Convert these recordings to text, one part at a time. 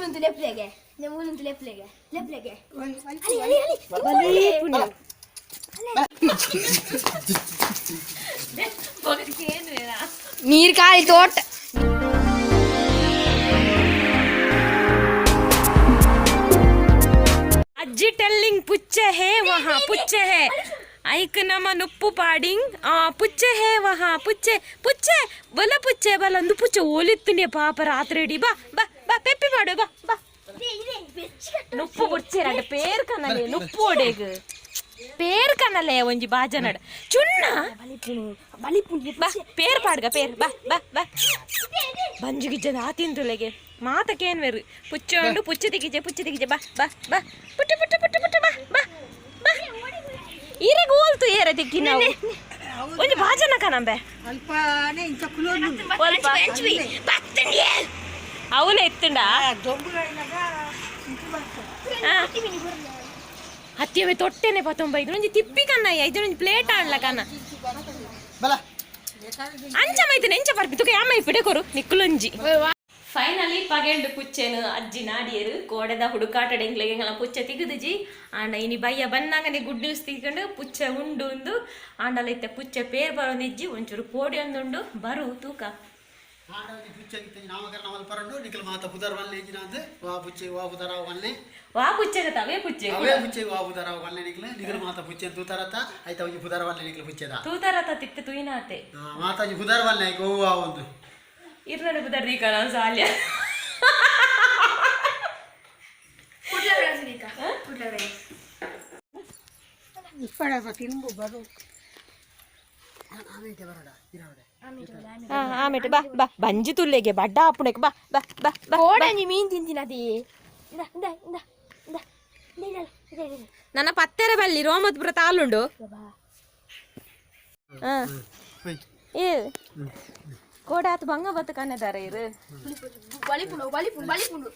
ಮೂಲುಂತು ಲೆಪ್ಲೆಗೆ ನೆ ಮೂಲುಂತು ಲೆಪ್ಲೆಗೆ ಲೆಪ್ಲೆಗೆ ಅಲಿ ಅಲಿ ಅಲಿ. ಬಲಿಪುನ. ನೀರ್ ಖಾಲಿ ತೋಟ. ಅಜ್ಜಿ ಟೆಲ್ಲಿಂಗ್ ಪುಚ್ಚೆ ಹೇ ವಹಾ ಪುಚ್ಚೆ ಹೇ ಐಕ್ ನಮ್ಮ ನುಪ್ಪು ಪಾಡಿಂಗ್ ಆ ಪುಚ್ಚೆ ಹೇ ವಹಾ ಪುಚ್ಚೆ ಪುಚ್ಚೆ ಬಲ ಪುಚ್ಚೆ ಬಲ ಒಂದು ಪುಚ್ಚೆ ಓಲಿತ್ತುಂಡೆ ಪಾಪ ರಾತ್ರಿ ಇಡೀ. ಬಾ ಬಾ ಬಾ, ಪೆಪ್ಪಿ ಪಾಡು, ಬಾ ಬಾ. ನುಪ್ಪು ಬುಡ್ಚೇರ ಅಂಡ ಪೇರ್ ಕನಲೆ ನುಪ್ಪು ಒಡೆಗ್ ಪೇರ್ ಕನಲೆ ಒಂಜಿ ಬಾಜನಡ್ ಚುಣ್ಣ. ಬಾ, ಪೇರ್ ಪಾಡ್ಗ ಪೇರ್, ಬಾ ಬಾ ಬಾ. ಬಂಜು ಗಿಜ್ಜದ ಆ ತಿಂತುಲೆಗೆ ಮಾತಕ್ಕೇನ್ ವೇರು ಪುಚ್ಚೆ ಉಂಡು ಪುಚ್ಚೆ ತಿಗಿಜೆ ಪುಚ್ಚೆ ತಿಗಿಜೆ. ಬಾ ಬಾ ಬಾ, ಪುಟ್ಟ ಪುಟ್ಟ ಪುಟ್ಟ ಪುಟ್ಟ, ಬಾ ಬಾ ಬಾ. ಈರೆಗ್ ಓಲ್ತು ಏರ ತಿಕ್ಕಿ ನಾವು ಒಂಜಿ ಬಾಜನ ಕನಂಬೆ. ಅಲ್ಪನೇ ಇಂಚ ಕುಲೋದು. ಒಲ್ಪ ಅವಲೇ ಎತ್ತುಂಡ. ದೊಂಬುಗಳಾಗ ಇಂಚ ಬರ್ತದೆ. ಅತ್ತಿಯವೆ ತೊಟ್ಟೆನೆ ಪತ್ತೊಂಬ ಇದು ಒಂಜಿ ತಿಪ್ಪಿ ಕನ್ನಯ್ಯ, ಇದು ಒಂಜಿ ಪ್ಲೇಟ್ ಆಣ್ಲ ಕನ್ನ. ಬಲ. ಅಂಚ ಮೈತಿನ ಎಂಚ ಪರ್ಪಿ ತುಕ ಯಾಮ ಇಪ್ಪಿಡೆ ಕೊರು ನಿಕ್ಕುಲೊಂಜಿ. ಫೈನಲಿ ಪಗೆಂಡು ಪುಚ್ಚೆನು ಅಜ್ಜಿ ನಾಡಿಯರು ಕೋಡೆದ ಹುಡುಕಾಟ ಎಂಗ್ಲೆಗೆ ಪುಚ್ಚೆ ತಿಗುದುಜಿ. ಆಂಡ ಇನಿ ಬಯ್ಯ ಬನ್ನಾಗನೆ ಗುಡ್ ನ್ಯೂಸ್ ತಿಳ್ಕೊಂಡು ಪುಚ್ಚೆ ಉಂಡು ಉಂದು. ಆಂಡಲ ಇತ್ತೆ ಪುಚ್ಚೆ ಪೇರ್ ಬರೋದಿಜ್ಜಿ, ಒಂಚೂರು ಪೋಡಿ ಒಂದುಂಡು ಬರು ತೂಕ. ಆಂಡ ಒಂಜಿ ಪುಚ್ಚೆ ಗಿತ್ತೆ ನಾಮಕರಣ ಮಲ್ಪರಂಡು ನಿಕಲ್ ಮಾತ ಪುದರ್ ವಲ್ಲೆ ಇಂಜಿನಾಂದ್ ವಾ ಪುಚ್ಚೆ ವಾ ಪುದರ ವಲ್ಲೆ. ವಾ ಪುಚ್ಚೆಗ ತವೇ ಪುಚ್ಚೆ. ಅವೇ ಪುಚ್ಚೆ ವಾ ಪುದರ ವಲ್ಲೆ. ನಿಕಲ್ ನಿಕಲ್ ಮಾತ ಪುಚ್ಚೆ ತೂತರತ ಐತ ಒಂಜಿ ಪುದರ್ ವಲ್ಲೆ ನಿಕಲ್ ಪುಚ್ಚೆದ. ತೂತರ ತಿತ್ತೆ ತುಯಿನಾತೆ. ಮಾತ ಒಂಜಿ ಪುದರ್ ವಲ್ಲೆ ಐಕ್ ಒವ್ವು ಆ ಒಂದು. ಇರ್ನಡೆ ಪುದರ್ ದೀಕ ಸಾಲ್ಯ. ಇಪ್ಪಡ ತಿಂಬು ಬರು. ಆಮೇಲೆ ಬಾ ಬಾ, ಬಂಜಿ ತುಲ್ಲೆಗೆ ಬಡ್ಡ ಆಪುಣೆಗೆ, ಬಾ ಬಾ ಬಾ ಬಾ. ಕೋಡಂಜಿ ಮೀನ್ ತಿಂತಿನದಿ. ಇಂದ ಇಂದ ಇಂದ ಇಂದ ಇಂದ ಇಂದ ಇಂದ. ನನ್ನ ಪತ್ತೆರೆ ಬಲ್ಲಿ ರೋಮತ್ಪುರ ತಾಲುಂಡು. ಹಾ. ಹೋಯ್. ಏ ಕೋಡ ಆತು ಬಂಗ ಬತ್ತು ಕಣ್ಣದಾರ ಇರು. ಬಲಿಪುಂಡು ಬಲಿಪುಂಡು ಬಲಿಪುಂಡು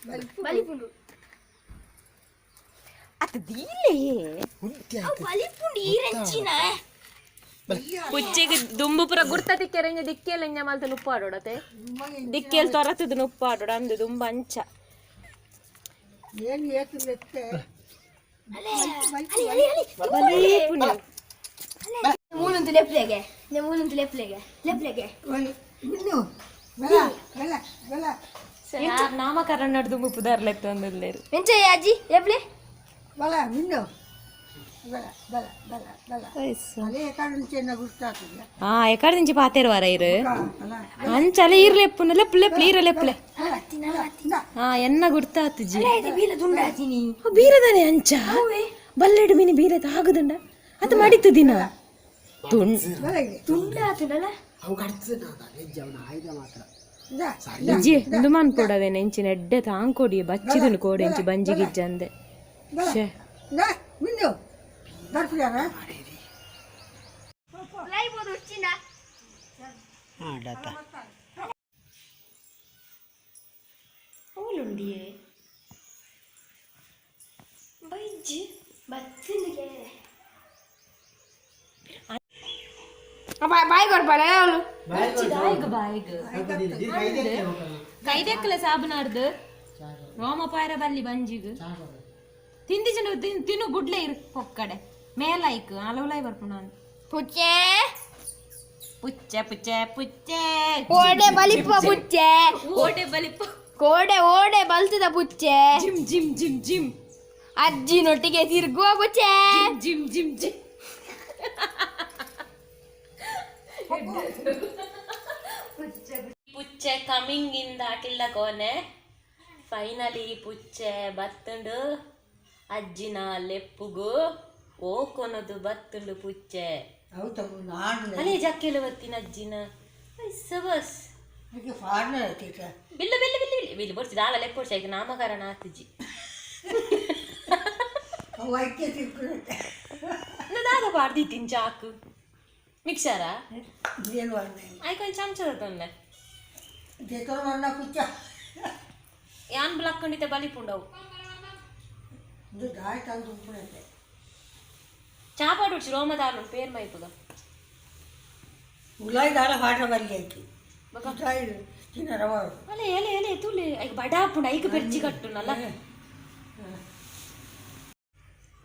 ಬಲಿಪುಂಡು. ಅತ್ ದೀಲೆಯೇ. ಬಲಿಪುಂಡು ಈರಂಚಿನ. ಪುಚ್ಚಿಗೆ ದುಂಬು ಪುರ ಗುರ್ತ ತಿಕ್ಕೆರೆ ಇಂಜ ದಿಕ್ಕೆಲ್ ಇಂಜ ಮಲ್ತ ನುಪ್ಪಾಡೋಡತೆ ದಿಕ್ಕೆಲ್ ತೊರತದ ನುಪ್ಪಾಡೋಡ ಅಂದು ದುಂಬ ಅಂಚ. ಏನು ಏತು ಲೆತ್ತೆ. ಅಲಿ ಅಲಿ ಅಲಿ. ಬಲಿಪುನ. ಮೂಲುಂತು ಲೆಪ್ಲೆಗೆ ನೆ ಮೂಲುಂತು ಲೆಪ್ಲೆಗೆ ಲೆಪ್ಲೆಗೆ. ಇನ್ನು ಬಲ ಬಲ ಬಲ. ನಾಮಕರಣ ದುಂಬು ಪುದರ್ಲೆತ್ತು ಒಂದುಲ್ಲೇರು. ಎಂಚ ಅಜ್ಜಿ ಲೆಪ್ಲೆ. ಬಲ ಮಿನ್ನು ಬಲ ಬಲ ಬಲ ಬಲ. ಅದೇ ಕಾರಣ ಚೆನ್ನ ಗುರ್ತಾಗ್ತದೆ. ಆ ಎಕಡೆ నుంచి ಪಾತೇರು ವಾರ ಇರು. ಅಲ್ಲ. ಅಂಚಲೆ ಈರ್ಲೆ ಎಪ್ಪುನ ಲೆಪ್ಪು ಲೆಪ್ಪು ಈರ ಲೆಪ್ಪಲೆ. ಹಾ, ಎನ್ನ ಗುರ್ತಾತುಜಿ. ಬೀಲ ತುಂಡಾಚಿನಿ. ಬೀರದಾನೆ ಅಂಚ ಬಲ್ಲೆಡು ಮೀನಿ ಬೀರ ತಾಗುದುಂಡ ಅದು ಮಡಿತು ದಿನ ತುಂಡ್. ಬಲ ಇದೆ. ತುಂಡಾತುಂಡಲ್ಲ. ಅವು ಕಡ್ತದ ಹೆಜ್ಜೆ ಅವನ ಆಯ್ದ ಮಾತ್ರ. ಇಂದ. ಇಜ್ಜಿ ಇಂದು ಮನ್ ಪೋಡವೇನೆ ಎಂಚಿನ ಎಡ್ಡೆ ತಾಂಕೊಡಿ ಬಚ್ಚಿದನು ಕೋಡೆ ಎಂಚಿ ಬಂಜಿ ಗಿಜ್ಜಂದೆ. ಬಲ. ಶೇ. ಇಂದ ಮಿನ್ನು ಬರ್ಪಿದಾರ. ಲೈಬೋದು ಉಚ್ಚಿನ. ಹಾ ಡಾತ. ಅವಳುಂಡಿಯೇ. ಬೈಜಿ ಬತ್ತಿಂದಿಗೆ ಬಾಯ್ ಕೊಡ್ಪಾಳೆ ಅವಳು. ಬಾಯಿಗ್ ಬಾಯಿಗ್ ಕೈದೆಕ್ಕಲ ಸಾಬುನಾರ್ದು ರೋಮ ಪಾಯರ ಬಲ್ಲಿ ಬಂಜಿಗ್ ತಿಂದಿ ಜನ ತಿನ್ನು ಗುಡ್ಲೆ ಇರು ಪೊಕ್ಕಡೆ ಮೇಲೈಕ್ ಅಲವಲಾಯ್ ಬರ್ಪು ನಾನು. ಪುಚ್ಚೆ. ಪುಚ್ಚೆ ಪುಚ್ಚೆ ಪುಚ್ಚೆ. ಓಡೆ ಬಲಿಪ ಪುಚ್ಚೆ. ಓಟೆ ಬಲಿಪ. ಕೋಡೆ ಓಡೆ ಬಲ್ತದ ಪುಚ್ಚೆ. ಜಿಮ್ ಜಿಮ್ ಜಿಮ್ ಜಿಮ್. ಅಜ್ಜಿನೊಟ್ಟಿಗೆ ತಿರುಗುವ ಪುಚ್ಚೆ. ಜಿಮ್ ಜಿಮ್ ಜಿಮ್. ಪುಚ್ಚೆ ಕಮಿಂಗ್ ಇನ್ ದಾಟಿಲ್ಲ ಕೋನೆ. ಫೈನಲಿ ಪುಚ್ಚೆ ಬತ್ತುಂಡು ಅಜ್ಜಿನ ಲೆಪ್ಪುಗು ಓಕೊನದು ಬತ್ತುಂಡು ಪುಚ್ಚೆ. ಹೌದು ನಾನು. ಅಲೇ ಜಕ್ಕೆಲು ಬತ್ತಿನ ಅಜ್ಜಿನ ಬಸ್. ಈಗ ಫಾರ್ನರ್ ಐತೆ. ಬಿಲ್ಲು ಬಿಲ್ಲು ಬಿಲ್ಲು ಬಿಲ್ಲು ಬಿಲ್ಲು ಬೊಡ್ಚಿ ದಾಲ ಲೆಪ್ಪೊಡ್ಚಿ ಐಕ್ ನಾಮಕರಣ ಆತಿಜಿ. ಅವು ಐಕ್ಯ ತಿರ್ಕೊಳ್ಳುತ್ತೆ. ದಾದ ಪಾಡ್ದಿತ್ತಿನ ಚಾಕು ಮಿಕ್ಸರಾ. ಏನು ವರ್ಣ. ಐಕ್ ಒಂಜಿ ಚಮಚ ತೊಂದೆ. ಜೇತೋನ ಕುಚ್ಚ. ಯಾನ್ ಬ್ಲಾಕ್ ಕಂಡಿತ ಬಲಿಪುಂಡವು. ಇದು ದಾಯ ತಂದು ಉಂಪುನಂತೆ. ಚಾಪಾಡು ರೋಮ ದಾಲು ಪೇರ್ ಮೈಪುಗ. ಉಲಾಯಿ ದಾಳ ಪಾಠ ಬರಲಿ ಆಯ್ತು. ಉಲಾಯಿ. ಅಲೆ ಎಲೆ ಎಲೆ ತೂಲೆ ಐಕ್ ಬಡಾಪುಂಡು ಐಕ್ ಪೆರ್ಚಿ ಕಟ್ಟುನಲ್ಲ.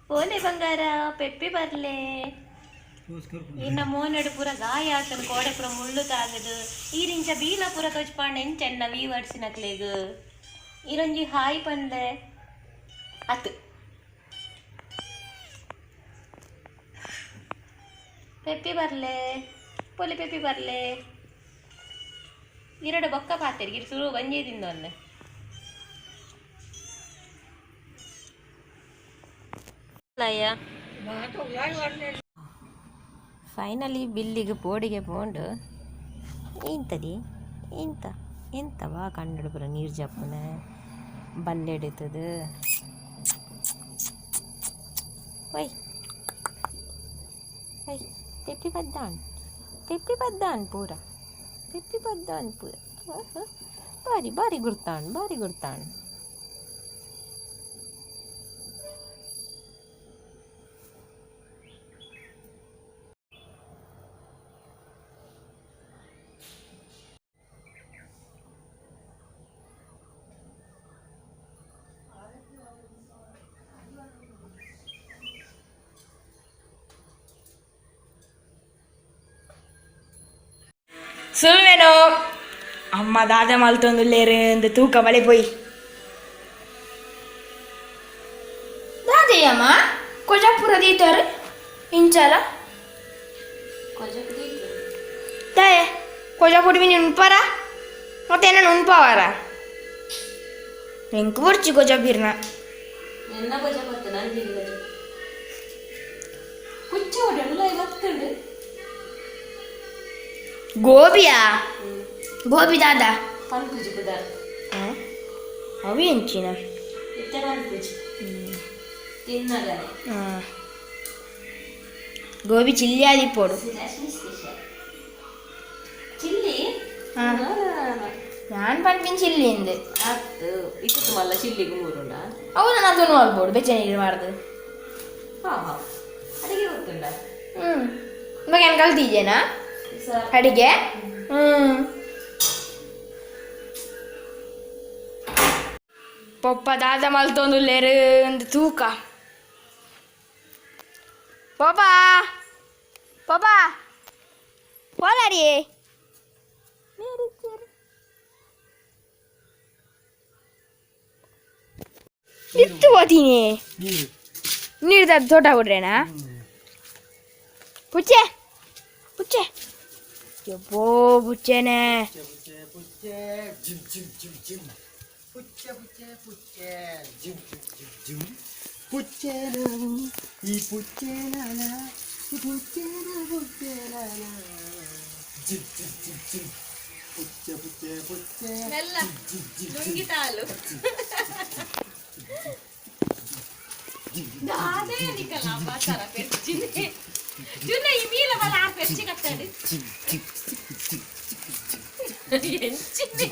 ಪೋಲೆ ಬಂಗಾರ ಪೆಪ್ಪಿ ಬರ್ಲೆ. ಇನ್ನ ಮೋನಡು ಪೂರ ಗಾಯ ಆತನ ಕೋಡೆ ಪೂರ ಮುಳ್ಳು ತಾಗದು. ಈರಿಂಚ ಬೀಲ ಪೂರ ತೊಜ್ಪಾಂಡ ಎಂಚೆನ್ನ ವೀವರ್ಸಿನಕ್ಲೆಗ್. ಇರೊಂಜಿ ಹಾಯ್ ಪನ್ಲೆ ಅತ್. Peppy ಬರ್ಲೆ ಪೊಲಿ peppy ಬರ್ಲೆ. ಇರಡು ಬೊಕ್ಕ ಪಾತೆರ್ ಗಿರ್ ಸುರು ಬಂಜೆ ತಿಂದೊಂದೆ. ಫೈನಲಿ ಬಿಲ್ಲಿಗೆ ಪೋಡಿಗೆ ಪೋಂಡು. ಇಂತದಿ ಇಂತ ಎಂತವಾ ಕಣ್ಣಡು ಪೂರ ನೀರು ಜಪ್ಪುನ ಬಲ್ಲೆಡುತ್ತದು. ಒಯ್ ಒಯ್ ಪೆಪ್ಪಿ ಪದ್ದಾನ್ ಪೆಪ್ಪಿ ಪದ್ದಾನ್ ಪೂರ ಪೆಪ್ಪಿ ಪದ್ದಾನ್ ಪೂರ. ಬಾರಿ ಬಾರಿ ಗುರ್ತಾಣ್ ಬಾರಿ ಗುರ್ತಾಣ್. ಸುಲ್ವೇನೋ ಅಮ್ಮ ದಾದ ಮಲ್ತೊಂದುಲ್ಲೇರು ಅಂದ್ ತೂಕ ಬಲೆ ಪೋಯಿ. ದಾದೆಯಮ್ಮ ಕೊಜಪುರ ದೀತಾರು ಇಂಚಾಲ ತಾಯೆ ಕೊಜಪುಡಿ ಮೀನು ಉಣ್ಪಾರ ಮತ್ತೆ ಏನ ಉಣ್ಪಾವಾರ ಎಂಕ್ ಬೊರ್ಚಿ ಕೊಜಪೀರ್ನ. ಎನ್ನ ಗೊಜ ಬತ್ತು ನಂದಿನಿ ಗೊಜ ಪುಚ್ಚ ಎಲ್ಲ ಇವತ್ತುಂಡು. ಗೋಬಿಯಾ ಗೋಬಿ ದಾದಾ? ಪನ್ಪುಜಿ ಪುದರ್. ಅವು ಎಂಚಿನ? ಇತ್ತೆ ಪನ್ಪುಜಿ ತಿನ್ನಗನೆ. ಗೋಬಿ ಚಿಲ್ಲಿ ಆದಿಪ್ಪೊಡು. ಚಿಲ್ಲಿ. ಹಾ. ನಾನು ಪನ್ಪಿನ ಚಿಲ್ಲಿ ಇಂದು. ಅತ್ತು ಇತ್ತು ಮಲ್ಲ ಚಿಲ್ಲಿಗೆ ಮೂರುಂಡ. ಅವು ನಾನು ಅದನ್ನು ಮಾಡ್ಬೋದು ಬೆಚ್ಚ ನೀರು ಮಾಡ್ದು. ಹಾ ಹಾ ಅಡಿಗೆ ಗೊತ್ತುಂಡ? ಹ್ಮ್ ಇವಾಗ ಏನು ಕಲ್ತಿದ್ದೇನಾ? ಸರ್. ಅಡಿಗೆ. ಪೊಪ್ಪ ದಾದ ಮಲ್ತೊಂದುಲ್ಲೇರು ಒಂದು ತೂಕ. ಪೊಪ್ಪ ಪೊಪ್ಪ ಪೋಲಾರಿ. ಇತ್ತು ಹೋತೀನಿ. ನೀರು ತೋಟ ಬಿಡ್ರೇನಾ? ಪುಚ್ಚೆ ಪುಚ್ಚೆ ಯಬ್ಬೋ ಪುಚ್ಚೆನೆ. ಪುಚ್ಚೆ ಪುಚ್ಚೆ ಜಿಮ್ ಜಿಮ್ ಜಿಮ್ ಜಿಮ್ ಪುಚ್ಚೆ ಪುಚ್ಚೆ ಪುಚ್ಚೆ ಜಿಮ್ ಜಿಮ್ ಜಿಮ್ ಜಿಮ್ ಪುಚ್ಚೆ ನಾವು ಈ ಪುಚ್ಚೆ ಲಾಲ ಈ ಪುಚ್ಚೆ ಪುಚ್ಚೆ ಲಾಲ ಜಿಮ್ ಜಿಮ್ ಜಿಮ್ ಜಿಮ್ ಪುಚ್ಚೆ ಪುಚ್ಚೆ ಪುಚ್ಚೆ ಜಿಮ್ ಜಿಮ್ ಜಿಮ್. ನುಂಗಿತಾಲು ದಾದೇ ನಿಕಲ ಬಾತಾರ ಪೆರ್ಚಿನೆ ಜುನ ಈ ಮೀಲ ಬಲ ಆ ಪೆರ್ಚಿ ಕಟ್ಟಡಿ ಎಂಚಿನೆ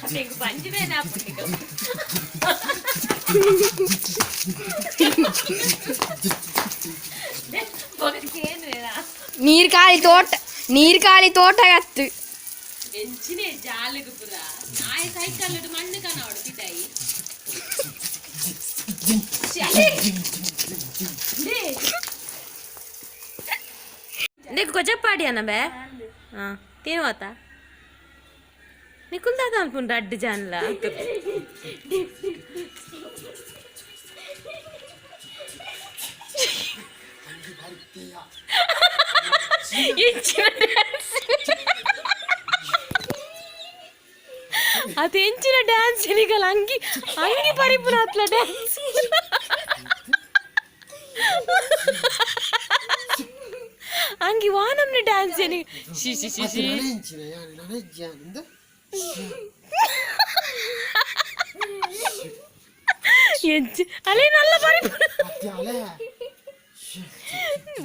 ಅತೆಗ್ ಪಂಜಿನೇ ನಾಪುನಿಕಲ. ನೀರು ಖಾಲಿ ತೋಟ ನೀರು ಖಾಲಿ ತೋಟಗತ್ತು. ಎಂಚಿನೆ ಜಾಲಿಗೆ ಪುರ ಆಯ ಸೈಕಲ್ ಮಣ್ಣು ಕನವಡು ಪಿದಾಯಿ. నీకు కొజప్పాడి బే తినువత నీకు దాదా అనుకుంటా అడ్డు జాన్లా. ఇచ్చిన డ్యాన్స్ అది ఎంచిన డ్యాన్స్ నీకు అంగి అంగి పరిపున అట్లా డ్యాన్స్ ಅಂಗಿ ವಾನಮ್ನ ಡ್ಯಾನ್ಸ್ ಏನಿ she she she she. ನನಂಚಿನ ಯಾನ್ ನನಜ್ಜಾನ್. ಎಂಚ ಅಲೆ ನಲ್ಲ ಪರಿಪುನ. ಅಲೆ.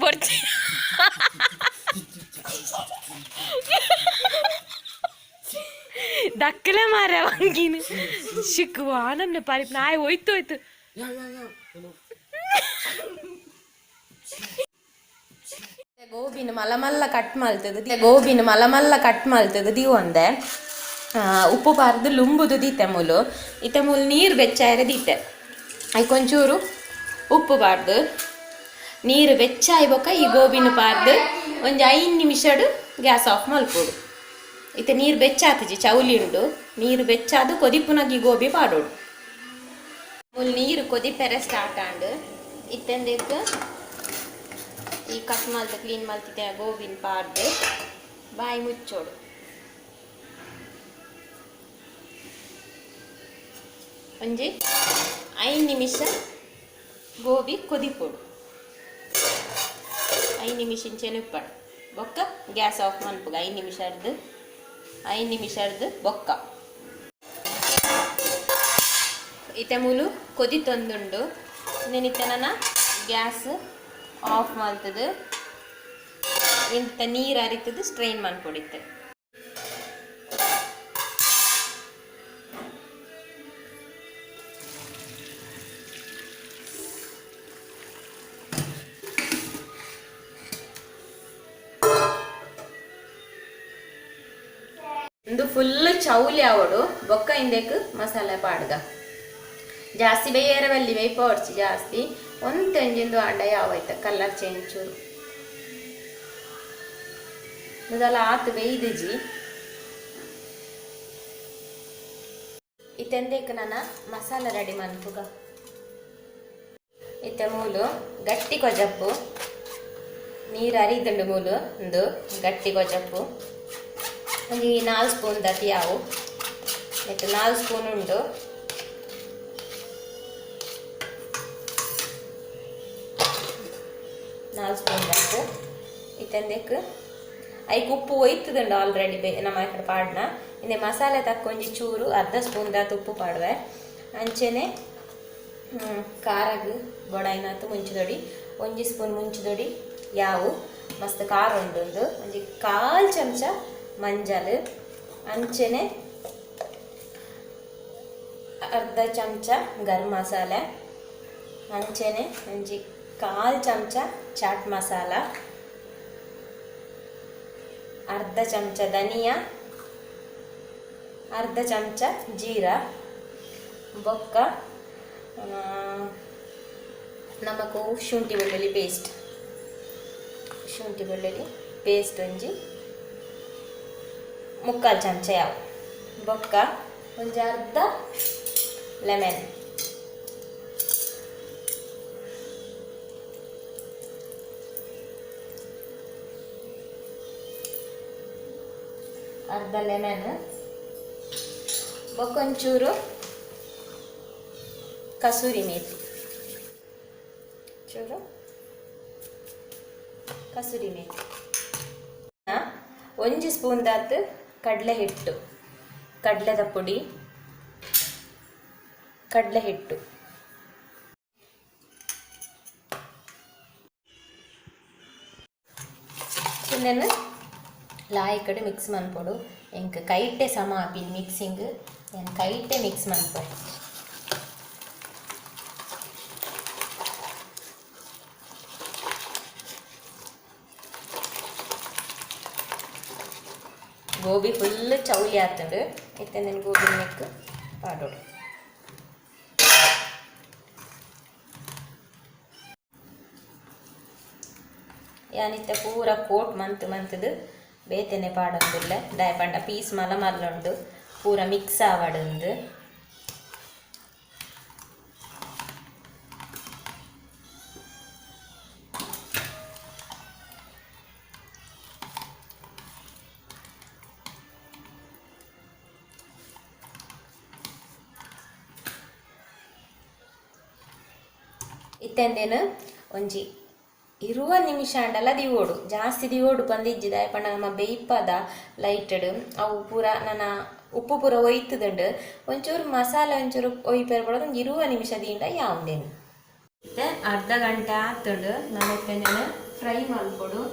ಬೊರ್ಚಿ ದಕ್ಕಲೆ ಮಾರ ವಂಗಿನ ಶಿಕ್ ವಾನಮ್ನ ಪರಿಪುನ ಆಯ್ ಹೋಯ್ತು ಹೋಯ್ತು. ಯಾ ಯಾ ಯಾ. ಗೋಬಿನ ಮಲ ಮಲ್ಲ ಕಟ್ ಮಲ್ತದ ಗೋಬಿನ ಮಲ ಮಲ್ಲ ಕಟ್ ಮಲ್ತದ ದೀವೊಂದೆ. ಉಪ್ಪು ಪಾರ್ದು ಲುಂಬುದು ದೀತೆ ಮೂಲು. ಇತ್ತೆ ಮೂಲು ನೀರು ಬೆಚ್ಚಾಯರೆ ದೀತೆ. ಐಕೊಂಚೂರು ಉಪ್ಪು ಪಾರ್ದು ನೀರು ಬೆಚ್ಚಾಯಿ ಬೊಕ್ಕ ಈ ಗೋಬಿನ ಪಾರ್ದು ಒಂಜಿ 5 ನಿಮಿಷಡು ಗ್ಯಾಸ್ ಆಫ್ ಮಲ್ಪೊಡು. ಇತ್ತೆ ನೀರು ಬೆಚ್ಚಾತಿಜಿ, ಚೌಲಿ ಉಂಡು. ನೀರು ಬೆಚ್ಚಾದು ಕೊದಿಪುನಗಿ ಗೋಬಿ ಪಾಡೋಡು. ಮೂಲು ನೀರು ಕೊದಿಪೆರೆ ಸ್ಟಾರ್ಟ್ ಆಂಡ್. ಇತ್ತೆಂದಕ್ಕೆ ಈ ಕಟ್ ಮಲ್ತು ಕ್ಲೀನ್ ಮಲ್ತಿದ್ದೆ ಗೋಬಿನ ಪಾರ್ದು ಬಾಯಿ ಮುಚ್ಚೋಡು. ಒಂಜಿ 5 ನಿಮಿಷ ಗೋಬಿ ಕೊದಿಪೊಡು. 5 ನಿಮಿಷ ಇಂಚೆನೆ ಉಪ್ಪಾಡು ಬೊಕ್ಕ ಗ್ಯಾಸ್ ಆಫ್ ಮನ್ಪುಗ. 5 ನಿಮಿಷ ಅರ್ದು 5 ನಿಮಿಷ ಅರ್ದು ಬೊಕ್ಕ ಇತ್ತೆ ಮೂಲು ಕೊದಿ ತಂದುಂಡು. ನೆನಿತ್ತೆ ನನ್ನ ಗ್ಯಾಸ್ ಆಫ್ ಮಲ್ತದು. ಇಂತ ನೀರು ಅರಿತದು ಸ್ಟ್ರೈನ್ ಮನ್ಪೊಡಿತ್ತೆ. ಇಂದು ಫುಲ್ ಚೌಲಿ ಆವಡು ಬೊಕ್ಕ ಇಂದೆಕ್ ಮಸಾಲೆ ಪಾಡ್ಗ. ಜಾಸ್ತಿ ಬೇಯರ ಬಲ್ಲಿ ಬೇಯ್ಪೋಡ್ಚಿ ಜಾಸ್ತಿ ಒಂತೆಂಜಿಂದು ಅಂಡ ಯಾವೈತ ಕಲರ್ ಚೇಂಜ್ ಚೂರು ಇದೆಲ್ಲ ಆತು ಬೇಯ್ದಿಜಿ. ಇತ್ತೆಂದೇಕ್ ನನ್ನ ಮಸಾಲೆ ರೆಡಿ ಮನ್ಪುಗ. ಇತ್ತೆ ಮೂಲು ಗಟ್ಟಿ ಕೊಜಪ್ಪು ನೀರು ಅರಿದುಂಡು ಮೂಲು ಒಂದು ಗಟ್ಟಿ ಕೊಜಪ್ಪು ಒಂಜಿ 4 ಸ್ಪೂನ್ ದತಿ ಯಾವು ಇತ್ತೆ 4 ಸ್ಪೂನ್ ಉಂಡು. 4 ಸ್ಪೂನ್ ದಾತು ಇತ್ತೆಂದೆಕ್ ಐಕ್ ಉಪ್ಪು ಒಯ್ತದುಂಡು ಆಲ್ರೆಡಿ ಬೇ ನಮ್ಮ ಕಡೆ ಪಾಡ್ನ. ಇಂದೆ ಮಸಾಲೆ ತಕ್ಕ ಒಂಜಿ ಚೂರು ಅರ್ಧ ಸ್ಪೂನ್ ದಾತು ಉಪ್ಪು ಪಾಡುವೆ. ಅಂಚೆನೆ ಖಾರಗ್ ಬೊಡಾಯಿನಾತು ಮುಂಚಿದೊಡಿ ಒಂಜಿ ಸ್ಪೂನ್ ಮುಂಚಿದೊಡಿ ಯಾವು ಮಸ್ತ್ ಖಾರ ಉಂಡು. ಒಂಜಿ 1/4 ಚಮಚ ಮಂಜಲ್, ಅಂಚೆನೆ ಅರ್ಧ ಚಮಚ ಗರಂ ಮಸಾಲೆ, ಅಂಚೆನೆ ಒಂಜಿ 1/4 ಚಮಚ ಚಾಟ್ ಮಸಾಲ, ಅರ್ಧ ಚಮಚ ಧನಿಯಾ, ಅರ್ಧ ಚಮಚ ಜೀರಾ ಬೊಕ್ಕ ನಮಕು ಶುಂಠಿ ಬೆಳ್ಳುಳ್ಳಿ ಪೇಸ್ಟ್, ಶುಂಠಿ ಬೆಳ್ಳುಳ್ಳಿ ಪೇಸ್ಟ್ ಒಂಜಿ 3/4 ಚಮಚ ಯಾವ ಬೊಕ್ಕ ಒಂಜಿ ಅರ್ಧ ಲೆಮನ್. ಅರ್ಧ ಲೆಮನ್ ಬೊಕ್ಕ ಒಂಚೂರು ಕಸೂರಿ ಮೇಥಿ, ಚೂರು ಕಸೂರಿ ಮೇಥಿ, ಒಂಜಿ ಸ್ಪೂನ್ ದಾತ್ ಕಡಲೆ ಹಿಟ್ಟು, ಕಡಲೆದ ಪುಡಿ, ಕಡಲೆ ಹಿಟ್ಟು. ಇನ್ನೇನು ಲಾಯಿ ಕಡೆ ಮಿಕ್ಸ್ ಮನ್ಪೊಡು. ಎಂಕ್ ಕೈಟೆ ಸಮ ಆಪಿನ ಮಿಕ್ಸಿಂಗ್ ನಾನು ಕೈಟೆ ಮಿಕ್ಸ್ ಮನ್ಪೊಡು. ಗೋಬಿ ಫುಲ್ ಚೌಲಿ ಆತುಂಡು. ಇತ್ತೆ నేను ಗೋಬಿ ನೆಕ್ ಪಾಡೋಡು. ಯಾನಿತ್ತೆ ಪೂರ ಕೋಟ್ ಮಂತ್ ಮಂತದು ಬೇತೆನೆ ಪಾಡೊಂದುಲ್ಲೆ. ದಾಯ ಪಂಡ ಪೀಸ್ ಮಲ ಮಲ್ಲುಂಡು ಪೂರ ಮಿಕ್ಸ್ ಆವಡುಂದು. ಇತ್ತೆಂದೇನು ಒಂಜಿ 20 ನಿಮಿಷ ಅಂಡಲ ದಿವೋಡು, ಜಾಸ್ತಿ ದಿವೋಡು ಪಂದಿಜ್ಜಿ. ದಾಯ ಪಂಡ ನಮ್ಮ ಬೇಯ್ಪದ ಲೈಟಡ್ ಅವು ಪೂರ ನನ್ನ ಉಪ್ಪು ಪೂರ ಒಯ್ತದುಂಡು. ಒಂಚೂರು ಮಸಾಲೆ ಒಂಚೂರು ಒಯ್ಪೇರ್ಬಾರ್ದು. ಒಂಜಿ 20 ನಿಮಿಷ ದಿಂಡ ಯಾವುದೇನು. ಮತ್ತೆ ಅರ್ಧ ಗಂಟೆ ಆತುಂಡು. ನಾನು ಫ್ರೈ ಮಲ್ಪೊಡು.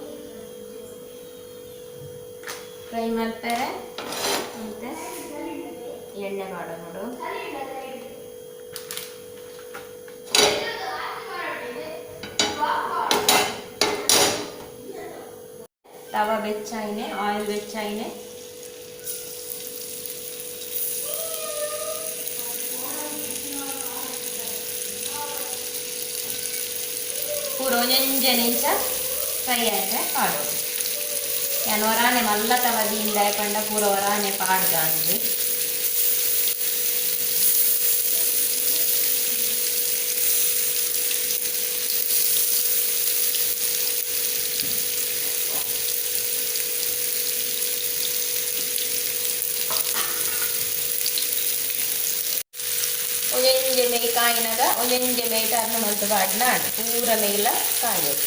ಫ್ರೈ ಮಲ್ಪೆರೆ ಮತ್ತೆ ಎಣ್ಣೆ ಮಾಡೋ ನೋಡು. ತವ ಬೆಚ್ಚಾಯಿನೆ, ಆಯಿಲ್ ಬೆಚ್ಚಾಯಿನೆ. ಪೂರ ಒಂಜೊಂಜೆ ನಿಂಚ ಫ್ರೈ ಆಯ್ತು ಪಾಡೋದು. ಯಾನ್ ಒರಾನೆ ಮಲ್ಲ ತವದಿಯಿಂದ ಪಂಡ ಪೂರ ಒರಾನೆ ಪಾಡ್ದಾಂದು. ಒಂಜೊಂಜೆ ಮೇಯ್ ಕಾಯಿನಾಗ ಒಂಜೊಂಜೆ ಮೇಯ್ ಟರ್ನ್ ಮಲ್ತ್ ಪಾಡ್ನ ಪೂರ ಮೇಯ್ಲ ಕಾಯೋದು.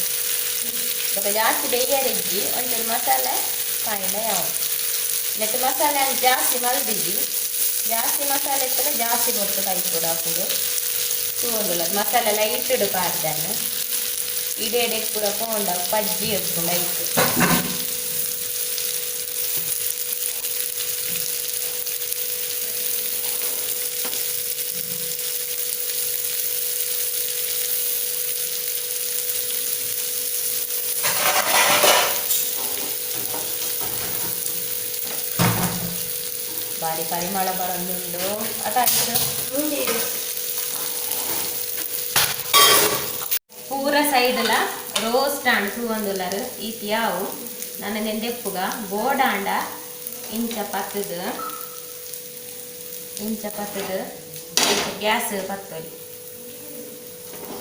ಬೊಕ ಜಾಸ್ತಿ ಬೇಯ್ಯರೆಜ್ಜಿ ಒಂಚೂರು ಮಸಾಲೆ ಕಾಯಿನ ಯಾವ ನೆಟ್ ಮಸಾಲೆ ಜಾಸ್ತಿ ಮಲ್ದಿಜ್ಜಿ. ಜಾಸ್ತಿ ಮಸಾಲೆ ಇತ್ತಲ್ಲ ಜಾಸ್ತಿ ಪೊರ್ತು ಕೈಪೊಡು ಹಾಕುಂಡು ತೂವೊಂದುಲ್ಲ ಮಸಾಲೆ ಲೈಟ್ ಪಾಡ್ದಾನ ಇಡೆ ಇಡೆ ಪೂರ ಪೋಂಡ ಪಜ್ಜಿ ಉಪ್ಪುಂಡು ಐಕ್. ಬಾರಿ ಪರಿಮಳ ಬರೊಂದುಂಡು ಅಟ ಆಯ್ತು. ಪೂರ ಸೈಡ್ಲ ರೋಸ್ಟ್ ಆಂಡ್ ತೂವೊಂದುಲ್ಲರ್ ಈತ್ ಯಾವು ನನ ನೆಂದೆಪ್ಪುಗ ಬೋಡಾಂಡ ಇಂಚ ಪತ್ತದು ಇಂಚ ಪತ್ತದು ಗ್ಯಾಸ್ ಪತ್ತೊಲಿ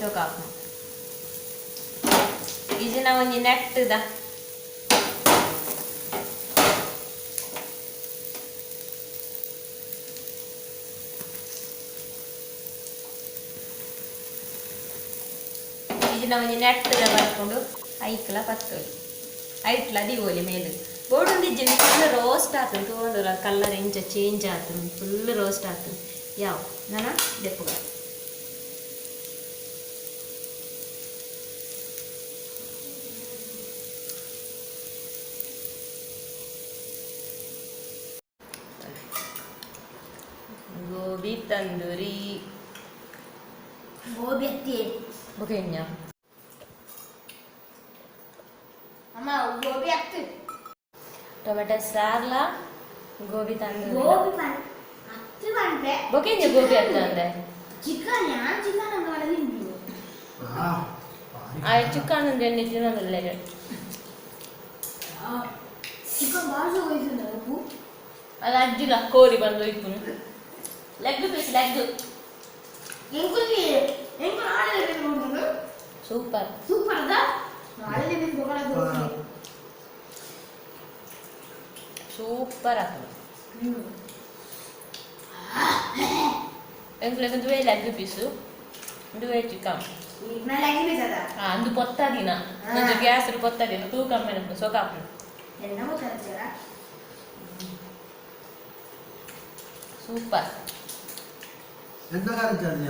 ಶೋಕಾಪು ಇಜಿನ ಒಂಜಿ ನೆಟ್ಟದ ಇಜಿನ ಒಂಜಿ ನೆಟ್ಟದ ಬರ್ಕೊಂಡು ಐಕ್ಲ ಪತ್ತೊಲಿ ಐಟ್ಲ ದಿವೊಲಿ ಮೇಲು ಬೋಡೊಂದಿಜ್ಜಿನ ಫುಲ್ ರೋಸ್ಟ್ ಆತುಂಡು ತೂವೊಂದುಲ್ಲ ಕಲರ್ ಇಂಚ ಚೇಂಜ್ ಆತುಂಡು ಫುಲ್ ರೋಸ್ಟ್ ಆತುಂಡು ಯಾವ ನನ ದೆಪ್ಪುಗ. ಗೋಬಿ ತಂದೂರಿ ಗೋಬಿ ಅತ್ತಿ ಬೊಕೆಂಜ ಅಮ್ಮ ಗೋಬಿ ಅತ್ತಿ ಟೊಮೆಟೊ ಸಾರ್ಲ ಗೋಬಿ ತಂದೂರಿ ಗೋಬಿ ಪನ್ ಅತ್ತಿ ಪನ್ಪೆ ಬೊಕೆಂಜ ಗೋಬಿ ಅತ್ತ ಅಂದೆ ಚಿಕನ್ ಯಾನ್ ಚಿಕನ್ ಅಂಗ ವಡ ತಿನ್ಪು ಆ ಚಿಕನ್ ಅಂದ್ರೆ ಎಣ್ಣೆ ತಿನ್ನೋದಿಲ್ಲ. ಚಿಕನ್ ಬಾಳ ಹೋಯ್ತು ಉಪ್ಪು ಅದು ಅಜ್ಜಿಗ ಕೋರಿ ಬಂದು ಇಪ್ಪುನು ಲೆಗ್ ಪೀಸ್ ಲೆಗ್ ಎಂಕುಲಿ ಎಂಕು ನಾಳೆ ಸೂಪರ್ ಸೂಪರ್ ಅದ ನಾಳೆ ಬೊಗಳ ಸೂಪರ್ ಆಗ್ತದೆ. ಎಂಕ್ಲೆಗ್ ಒಂದುವೇ ಲೆಗ್ ಪೀಸು ಒಂದುವೇ ಚಿಕನ್ ಲೆಗ್ ಪೀಸ್ ಅದ ಅಂದು ಪೊತ್ತ ದಿನ ಒಂಜಿ ಗ್ಯಾಸ್ ಪೊತ್ತ ದಿನ ತೂಕ ಕಮ್ಮಿ ಸೊಕಾಪುಂಡು ಎನ್ನ ಗೊತ್ತಾಗ್ತಾರ ಸೂಪರ್. ಎಂತ ಕಾರಣ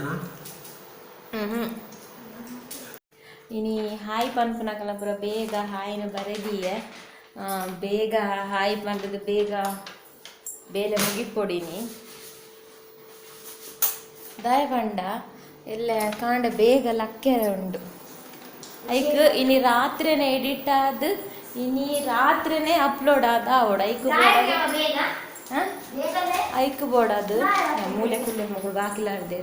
ಇನಿ ಹಾಯ್ ಪನ್ಪುನಕಲ ಪೂರ ಬೇಗ ಹಾಯ್ನ ಬರೆದಿಯೆ ಬೇಗ ಹಾಯ್ ಪಂಡದು ಬೇಗ ಬೇಲೆ ಮುಗಿಪೊಡಿನಿ ದಾಯ ಪಂಡ ಎಲ್ಲ ಕಾಂಡ ಬೇಗ ಲಕ್ಕೆರೆ ಉಂಡು ಐಕ್ ಇನಿ ರಾತ್ರಿನೇ ಎಡಿಟ್ ಆದ್ ಇನಿ ರಾತ್ರಿನೇ ಅಪ್ಲೋಡ್ ಆದ ಅವಡ ಐಕ್ ಐಕ್ ಬೋಡದು ಮೂಲೆ ಕುಲ್ಲೆ ಮಗಳು ಬಾಕಿಲಾರ್ದೆ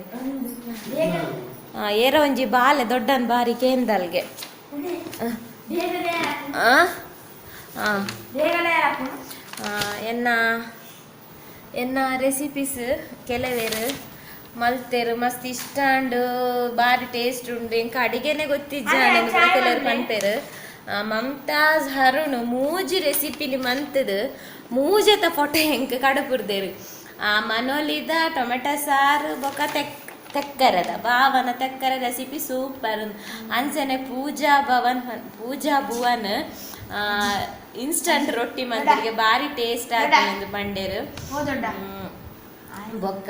ಏರ ಒಂಜಿ ಬಾಲೆ ದೊಡ್ಡನ್ ಬಾರಿ ಕೇಂದಲ್ಗೆ ಎನ್ನ ಎನ್ನ ರೆಸಿಪೀಸ್ ಕೆಲವೇರು ಮಲ್ತೇರು ಮಸ್ತ್ ಇಷ್ಟ ಅಂಡ್ ಬಾರಿ ಟೇಸ್ಟ್ ಉಂಡು ಇಂಕ ಅಡಿಗೆನೆ ಗೊತ್ತಿಜ್ಜ ಕೆಲವರು ಪನ್ಪೇರು. ಮಮ್ತಾಜ್ ಹರುಣ್ ಮೂಜಿ ರೆಸಿಪಿಲಿ ಮಂತದು ಮೂಜೆತ ಫೋಟೋ ಎಂಕ್ ಕಡುಪುರ್ದೇರು. ಮನೋಲಿದ ಟೊಮೆಟೊ ಸಾರು ಬೊಕ ತೆಕ್ಕರದ ಭಾವನ ತೆಕ್ಕರ ರೆಸಿಪಿ ಸೂಪರ್ ಅಂಚನೆ ಪೂಜಾ ಭವನ್ ಪೂಜಾ ಭುವನ್ ಇನ್ಸ್ಟಂಟ್ ರೊಟ್ಟಿ ಮಂದಿಗೆ ಬಾರಿ ಟೇಸ್ಟ್ ಆಗಿ ಪಂಡೇರು. ಬೊಕ್ಕ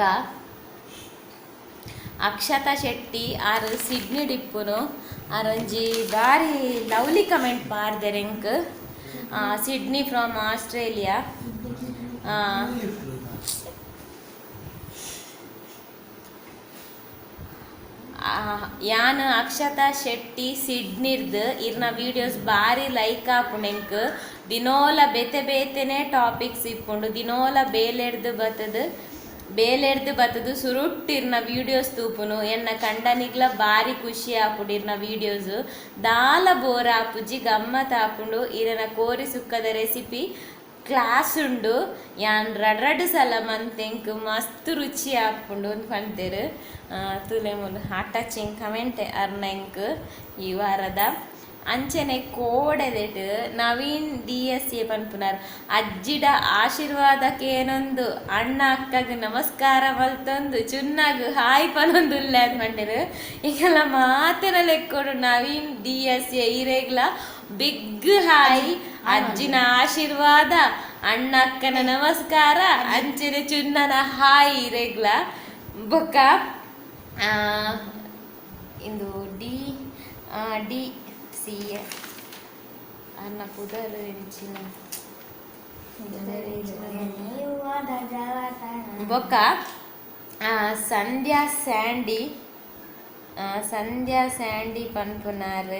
ಅಕ್ಷತಾ ಶೆಟ್ಟಿ ಆರ್ ಸಿಡ್ನಿ ಡಿಪ್ಪುನು ಆರೊಂಜಿ ಬಾರಿ ಲವ್ಲಿ ಕಮೆಂಟ್ ಪಾಡ್ದೆರ್ ಎಂಕ್. Sydney from Australia. ಯಾನ್ ಅಕ್ಷತಾ ಶೆಟ್ಟಿ ಸಿಡ್ನಿರ್ದು ಇರ್ನ ವೀಡಿಯೋಸ್ ಬಾರಿ ಲೈಕ್ ಆಪುಂಡು ಎಂಕ್. ದಿನೋಲ ಬೇತೆ ಬೇತೆನೆ ಟಾಪಿಕ್ಸ್ ಇಪ್ಪುಂಡು, ದಿನೋಲ ಬೇಲೆಡ್ದು ಬತ್ತದು. ಬೇಲೆರ್ದು ಬತ್ತದು ಸುರುಟ್ಟಿರ್ನ ವೀಡಿಯೋಸ್ ತೂಪುನು ಎನ್ನ ಕಂಡನಿಗ್ಲ ಬಾರಿ ಖುಷಿ ಆಪುಂಡು ವೀಡಿಯೋಸ್ ದಾಲ ಬೋರ್ ಆಪುಜಿ ಗಮ್ಮತ್ ಆಪುಂಡು ಇರನ ಕೋರಿ ಸುಕ್ಕದ ರೆಸಿಪಿ ಕ್ಲಾಸ್ ಉಂಡು ಯಾನ್ ರಡ್ ರಡ್ ಸಲ ಮಂತೆಂಕ್ ಮಸ್ತ್ ರುಚಿ ಆಪುಂಡು ಅಂದ್ ಪಂತೆರ್ ತೂಲೆ ಮೂಲು ಹಾರ್ಟ್ ಟಚಿಂಗ್ ಕಮೆಂಟ್ ಅರ್ನ ಎಂಕ್ ಈ ವಾರದ ಅಂಚನೆ ಕೋಡೆದೆಟ್ ನವೀನ್ ಡಿ ಎಸ್ ಎ ಪನ್ಪುನಾರ್ ಅಜ್ಜಿಡ ಆಶೀರ್ವಾದಕ್ಕೇನೊಂದು ಅಣ್ಣ ಅಕ್ಕಗ್ ನಮಸ್ಕಾರ ಮಲ್ತೊಂದು ಚುನ್ನಾಗ್ ಹಾಯ್ ಪನೊಂದು ಉಲ್ಲೆ ಅಂದ್ ಪಂಡೆರ್ ಈಗೆಲ್ಲ ಮಾತೆನ ಲೆಕ್ಕೊಡು ನವೀನ್ ಡಿ ಎಸ್ ಎ ಇರೆಗ್ಲ ಬಿಗ್ ಹಾಯ್ ಅಜ್ಜಿನ ಆಶೀರ್ವಾದ ಅಣ್ಣ ಅಕ್ಕನ ನಮಸ್ಕಾರ ಅಂಚನೆ ಚುನ್ನನ ಹಾಯ್ ಇರೆಗ್ಲ ಬೊಕ್ಕ ಇಂದು ಡಿ ಡಿ ಸಿ ಎ ಅನ್ನ ಪುದರ್ ಎಂಚಿನ ಬೊಕ್ಕ ಸಂಧ್ಯಾ ಸ್ಯಾಂಡಿ ಸಂಧ್ಯಾ ಸ್ಯಾಂಡಿ ಪನ್ಪುನಾರ್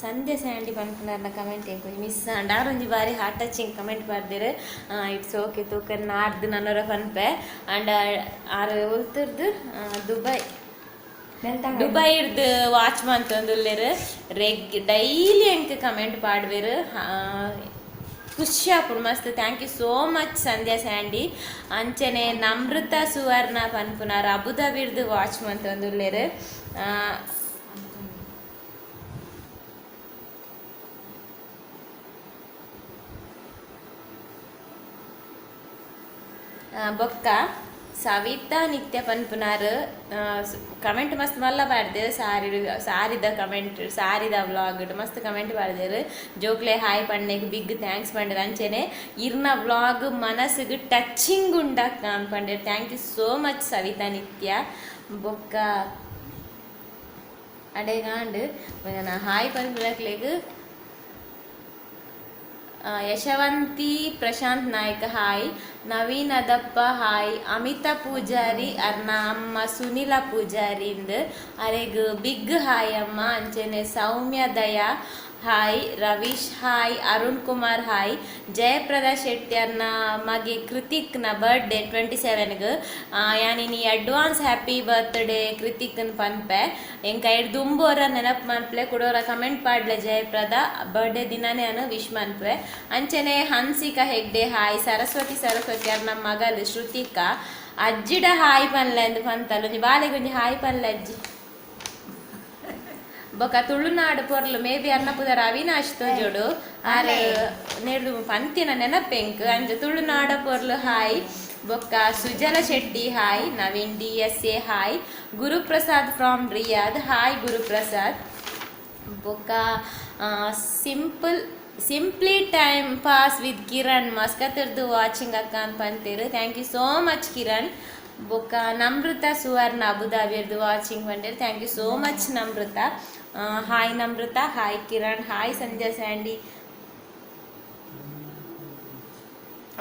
ಸಂಧ್ಯಾ ಸ್ಯಾಂಡಿ ಪನ್ಪುನಾರ್ನ ಕಮೆಂಟ್ ಎಂಕೊಂಜಿ ಮಿಸ್ ಆಂಡ್ ಆರೊಂಜಿ ಬಾರಿ ಹಾರ್ಟ್ ಟಚಿಂಗ್ ಕಮೆಂಟ್ ಬರ್ದಿರು it's okay ತೂಕ ನಾಡ್ದು ನನೊರ ಪನ್ಪೆ ಅಂಡ್ ಆರು ಒಲ್ತುರ್ದು ದುಬೈ ದುಬೈ ಇರ್ದು ವಾಚ್ ಮಂತೊಂದುಲ್ಲೆರ್ ರೆಗ್ ಡೈಲಿ ಎಂಕ್ ಕಮೆಂಟ್ ಪಾಡ್ವೆರ್ ಖುಷಿ ಆಪುಂಡು ಮಸ್ತ್ thank you so much Sandhya Sandy ಅಂಚನೆ ನಮೃತ ಸುವರ್ಣ ಪನ್ಪುನಾರ್ ಅಬುದಾಬಿರ್ದು ವಾಚ್ ಮಂತೊಂದುಲ್ಲೆರ್ ಬೊಕ್ಕ ಸವಿತಾ ನಿತ್ಯ ಪನ್ಪುನಾರ್ ಕಮೆಂಟ್ ಮಸ್ತ್ ಮಲ್ಲ ಪಾಡ್ದೆರ್ ಸಾರಿ ಸಾರಿದ ಕಮೆಂಟ್ ಸಾರಿದ ವ್ಲಾಗ್ ಮಸ್ತ್ ಕಮೆಂಟ್ ಪಾಡ್ದೆರ್ ಜೋಕ್ಲೆ ಹಾಯ್ ಪಣ್ಣೆಗ್ ಬಿಗ್ thanks ಪಂಡೆರ್ ಅಂಚನೆ ಇರ್ನ ವ್ಲಾಗ್ ಮನಸ್ಸಿಗೆ ಟಚಿಂಗ್ ಉಂಡಕ್ಕ ಪಂಡೆರ್ thank you so much Savitha Nithya ಬೊಕ್ಕ ಅಡೆಗಾಂಡ್ ಹಾಯ್ ಪನ್ಪುನಕ್ಲೆಗ್ ಯಶವಂತಿ ಪ್ರಶಾಂತ್ ನಾಯ್ಕ ಹಾಯ್ ನವೀನ್ ಅದಪ್ಪ ಹಾಯ್ ಅಮಿತಾ ಪೂಜಾರಿ ಅರ್ನ ಅಮ್ಮ ಸುನಿಲ ಪೂಜಾರಿ ಇಂದ್ ಅರೆಗ್ ಬಿಗ್ ಹಾಯ್ ಅಮ್ಮ ಅಂಚನೆ Soumya Daya hi Ravish hi Arun Kumar hi Jayaprada Shetty ಅರ್ನ ಮಗೆ ಕೃತಿಕ್ನ ಬರ್ತ್ಡೇ 27ಗ್ ಯಾನಿನಿ ಅಡ್ವಾನ್ಸ್ ಹ್ಯಾಪಿ ಬರ್ತ್ಡೇ ಕೃತಿಕ್ನ ಪನ್ಪೆ ಎಂಕ ದುಂಬೋರ ನೆನಪು ಮನ್ಪ್ಲೆ ಕುಡೋರ ಕಮೆಂಟ್ ಪಾಡ್ಲೆ ಜಯಪ್ರದ ಬರ್ತ್ಡೇ ದಿನನೇ ಅನು ವಿಶ್ ಮನ್ಪೆ ಅಂಚನೆ ಹನ್ಸಿಕಾ ಹೆಗ್ಡೆ ಹಾಯ್ ಸರಸ್ವತಿ ಸರಸ್ವತಿ ಅರ್ನ ಮಗಲ್ ಶ್ರುತಿಕಾ ಅಜ್ಜಿಡ ಹಾಯ್ ಪನ್ಲೆ ಅಂದ್ ಪಂತಲ್ ಒಂಜಿ ಬಾಲೆಗ್ ಒಂಜಿ ಹಾಯ್ ಪನ್ಲೆ ಅಜ್ಜಿ ಬೊಕ ತುಳುನಾಡು ಪೊರ್ಲು ಮೇ ಬಿ ಅರ್ನ ಪುದರ್ ಅವಿನಾಶ್ ತೋಜೋಡು ಆರ್ ನೆರ್ದು ಪಂತಿನ ನೆನಪೆಂಕ್ ಅಂಚ ತುಳುನಾಡ ಪೊರ್ಲು ಹಾಯ್ ಬೊಕ್ಕ Sujala Shetty hi Naveen D S A hi Guruprasad from Riyadh hi Guruprasad ಬೊಕ್ಕ simple simply time pass with Kiran ಮಸ್ಕತ್ತಿರ್ದು watching ಅಕ್ಕ ಅಂತ ಪಂತೀರು thank you so much Kiran ಬೊಕ್ಕ ನಮೃತ ಸುವರ್ಣ ಅಬುದಾಬಿರ್ದು watching ಪಂಡೇರು thank you so much Namrata hi Namrata hi Kiran hi Sandhya Sandy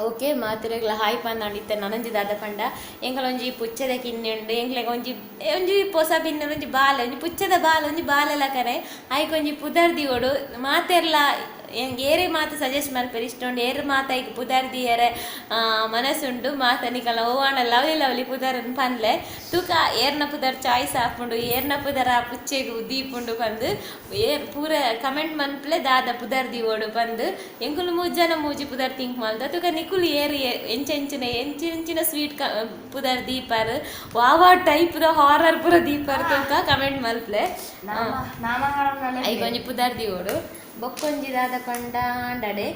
okay ಮಾತುರೆಗ್ಲ hi ಪಂದಾಂಡ್ ಇತ್ತೆ ನನೊಂಜಿ ದಾದ ಪಂಡ ಎಂಕಲ ಒಂಜಿ ಪುಚ್ಚದ ಕಿನ್ನಿ ಉಂಡು ಎಂಕ್ಲೆಗ್ ಒಂಜಿ ಒಂಜಿ ಪೊಸ ಬಿನ್ನೆ ಒಂಜಿ ಬಾಲೆ ಒಂಜಿ ಪುಚ್ಚದ ಬಾಲೆ ಒಂಜಿ ಬಾಲೆ ಲಕನೆ ಐಕ್ ಒಂಜಿ ಪುದರ್ ದಿವೊಡು ಮಾತೆರ್ಲ ಏರೆ ಮಾತ ಸಜೆಸ್ಟ್ ಮಲ್ಪೆರ್ ಇಷ್ಟ ಉಂಡು ಏರ್ ಮಾತ ಐಕ್ ಪುದರ್ ದಿಯರೆ ಮನಸ್ಸುಂಡು ಮಾತ ನಿಕಲ್ನ ಓವಾಂಡ ಲವ್ಲಿ ಲವ್ಲಿ ಪುದರ್ ಪನ್ಲೆ ತೂಕ ಏರ್ನ ಪುದರ್ ಚಾಯ್ಸ್ ಆಪುಂಡು ಏರ್ನ ಪುದರ್ ಆ ಪುಚ್ಚೆಗ್ ದೀಪುಂಡು ಪಂದ್ ಏರ್ ಪೂರ ಕಮೆಂಟ್ ಮನ್ಪ್ಲೆ ದಾದ ಪುದರ್ ದಿವೊಡು ಪಂದ್ ಎಂಕುಲು ಮೂಜನ ಮೂಜಿ ಪುದರ್ ತಿಂಕ್ ಮಲ್ತ ತೂಕ ನಿಕುಲು ಏರ್ ಎಂಚೆಂಚಿನ ಎಂಚೆಂಚಿನ ಸ್ವೀಟ್ ಪುದರ್ ದೀಪರ್ ವಾವಾ ಟೈಪ್ ದ ಹಾರರ್ ಪೂರ ದೀಪರ್ ತೂಕ ಕಮೆಂಟ್ ಮಲ್ಪ್ಲೆ ಐಕ್ ಒಂಜಿ ಪುದರ್ ದಿವೊಡು ಬೊಕ್ಕೊಂಜಿ ದಾದ ಪಂಡಾಂಡಡೆ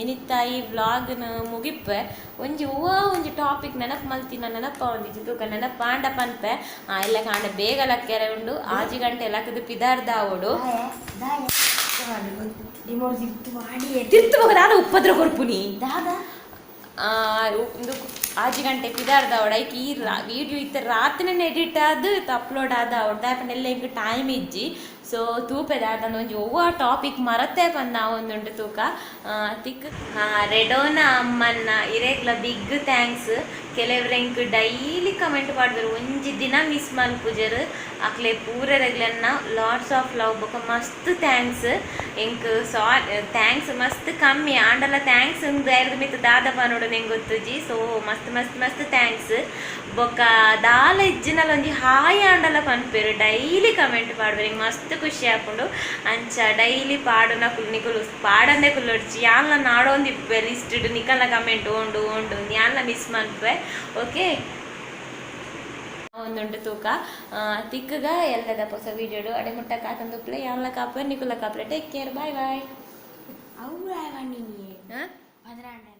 ಇನಿತ್ತ ಈ ವ್ಲಾಗ್ನ ಮುಗಿಪ್ಪೆ ಒಂಜಿ ಹೂವ ಒಂಜಿ ಟಾಪಿಕ್ ನೆನಪು ಮಲ್ತಿನ ನೆನಪ ಒಂಜಿ ತೂಕ ನೆನಪಾಂಡ ಪನ್ಪೆ ಇಲ್ಲ ಕಾಂಡ ಬೇಗ ಲಕ್ಕೆರೆ ಉಂಡು ಆಜಿ ಗಂಟೆ ಲಕ್ಕದು ಪಿದಾರ್ದ ಆವೊಡು ತಿರ್ತು ಬೊಕ ದಾದ ಉಪದ್ರ ಕೊರ್ಪುನಿ ಉಂದು ಆಜಿ ಗಂಟೆ ಪಿದಾರ್ದ ಅವಡ ಐಕ್ ಈ ವೀಡಿಯೋ ಇತ್ತ ರಾತ್ರಿನೇ ಎಡಿಟ್ ಆದ್ ಅಪ್ಲೋಡ್ ಆದ ಅವಡ ದಾಯೆ ಎಲ್ಲ ಎಂಕ್ ಟೈಮ್ ಇಜ್ಜಿ ಸೊ ತೂಪೆ ದಾದ ಒಂಜಿ ಒವ್ವ ಟಾಪಿಕ್ ಮರತೆ ಪಂದ್ ಒಂದುಂಡು ತೂಕ ತಿಕ್ ರೆಡೋನ ಅಮ್ಮನ್ನ ಇರೆಗ್ಲ ಬಿಗ್ thanks ಕೆಲವ್ರು ಎಂಕ್ ಡೈಲಿ ಕಮೆಂಟ್ ಪಾಡ್ದೆರ್ ಒಂಜಿ ದಿನ ಮಿಸ್ ಮಲ್ಪುಜೆರ್ ಅಕ್ಲೆ ಪೂರೆರೆಗ್ಲೆನ್ನ ಲಾಟ್ಸ್ ಆಫ್ ಲವ್ ಬೊಕ ಮಸ್ತ್ thanks. ಎಂಕ್ ಸಾರಿ, thanks ಮಸ್ತ್ ಕಮ್ಮಿ ಆಂಡಲ thanks ಇಂದ್ ಐರ್ದ್ ಮಿತ್ತ್ ದಾದ ಪನೊಡು ಎಂಕ್ ಗೊತ್ತುಜಿ. ಸೊ ಮಸ್ತ್ ಮಸ್ತ್ ಮಸ್ತ್ thanks. ಬೊಕ ದಾಲ ಇಜ್ಜಿನಲ ಒಂಜಿ ಹಾಯ್ ಆಂಡಲ ಪನ್ಪೆರ್. ಡೈಲಿ ಕಮೆಂಟ್ ಪಾಡ್ವೆರ್, ಎಂಕ್ ಮಸ್ತ್ ಖುಷಿ ಆಪುಂಡು. ಅಂಚ ಡೈಲಿ ಪಾಡುನಕುಲು ನಿಕುಲು ಪಾಡಂದೆ ಕುಲ್ಲೊಡ್ಚಿ. ಯಾನ್ಲ ನಾಡೊಂದಿಪ್ಪೆ ಲಿಸ್ಟ್, ನಿಕಲ್ನ ಕಮೆಂಟ್ ಓಂಡು ಓಂಡು, ಯಾನ್ಲ ಮಿಸ್ ಮನ್ಪೆ. ಓಕೆ, ಒಂದುಂಟು ತೂಕ ತಿಕ್ಕಗ ಎಲ್ಲದ ಹೊಸ ವೀಡಿಯೋಡು. ಅಡೆ ಮುಟ್ಟ ಕಾತೊಂದುಪ್ಪುಲೆ. ಯಾನ್ಲ ಕಾಪುವೆ, ನಿಕುಲ ಕಾಪುಲೆ. Take care, bye bye. ಅವು ಪಂಡಿನಿ. ಹಾಂ. 12.